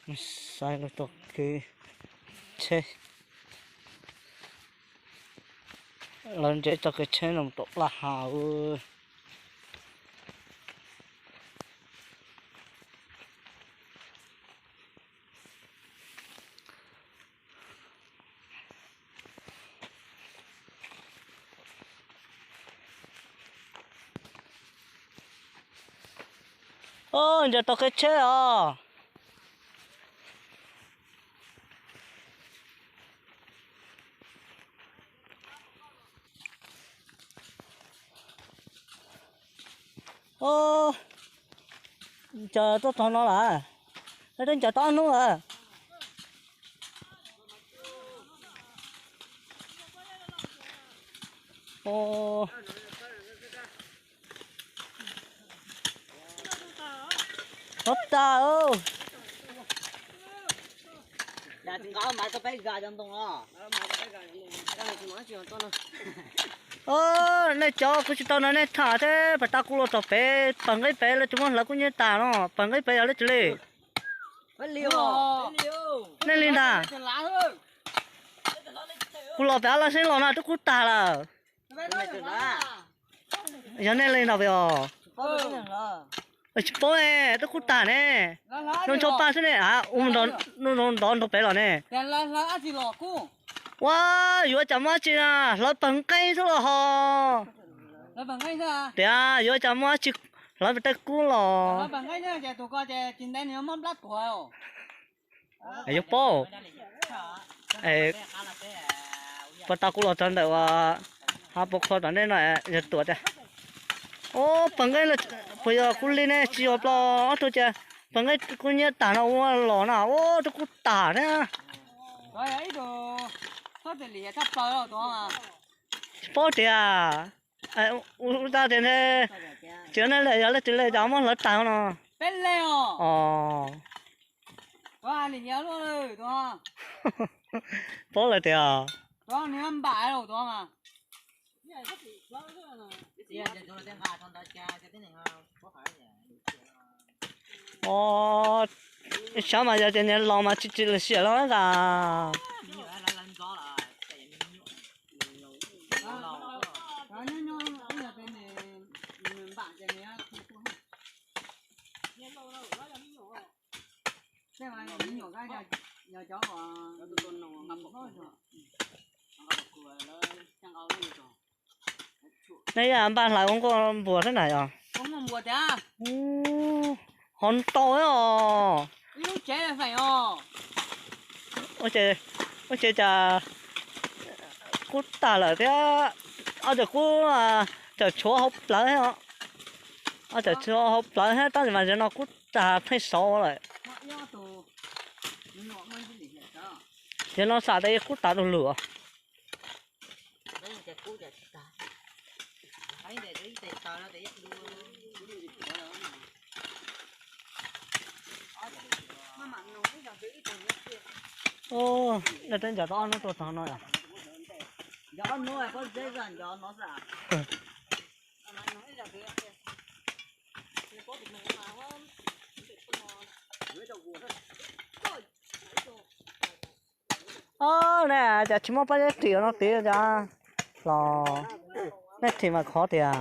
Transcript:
Saib lawv tog kev tsheb, lawv nce tog kev tsheb no mus tom plaj hav. Nce tog kev tsheb os. Ncaws tuaj txog no lawm, twb ncaws tau ob hnub lawm. Hov tas. Nej cov kuv tsis tau nrog nej tham thiab, pas tas kuv los txog pem pawg nqeeb pem lawv tsis muab hlawv kub hnyiab tas no, pawg nqeeb pem yog lawv tsis li. Nej li ntag. Kuv los pem ob lab xeeb los no twb kub tag lawm. Yog nej li ntag pem os. Tsis paub ne, twb kub tag ne. Nrog ntsho paj xwb ne, nrov nrov pem los ne. Ua, yuav cas muaj dab tsi na, hlawv pawg nqeeb xwb los ho. Tias yuav cas muaj dab tsi, hlawv pem tej kub los. Yuav paub. Puas tas kuv los txog ntawm uas hav Pov Khua tom ntej no yog tuam tiag. Ub, pawg nqeeb puas yog kuv li ne, tsis yog plo ob tug ces pawg nqeeb kub hnyiab tag no ua los no, ub, twb kub tag thiab. Tsis paub tias, ua tas tias, tsis yog nej li, yog leej twg li cas muab hlawv tag no. Os, paub lawm tias. Os, sav mas yog tias niag laus mas tsis tsim lossis los nqa. Nej yam npaj hlais ua nkuaj npuas thiab na yog? Ho ntau os. Ua ces cas kub tag lawm thiab, ob cov kub tawm tshuav hauv plawv, ob cov tshuav hauv plawv thiab tab sis mas zaum no kub tag pheej saud lawm. Zaum no xam tias kub tag du lug. Nej twb ncaws tau ob hnub tuaj txog no yom? Ob, ne cas tsis muaj pob zeb tim no tid cas los, nej tim mas khov tiag.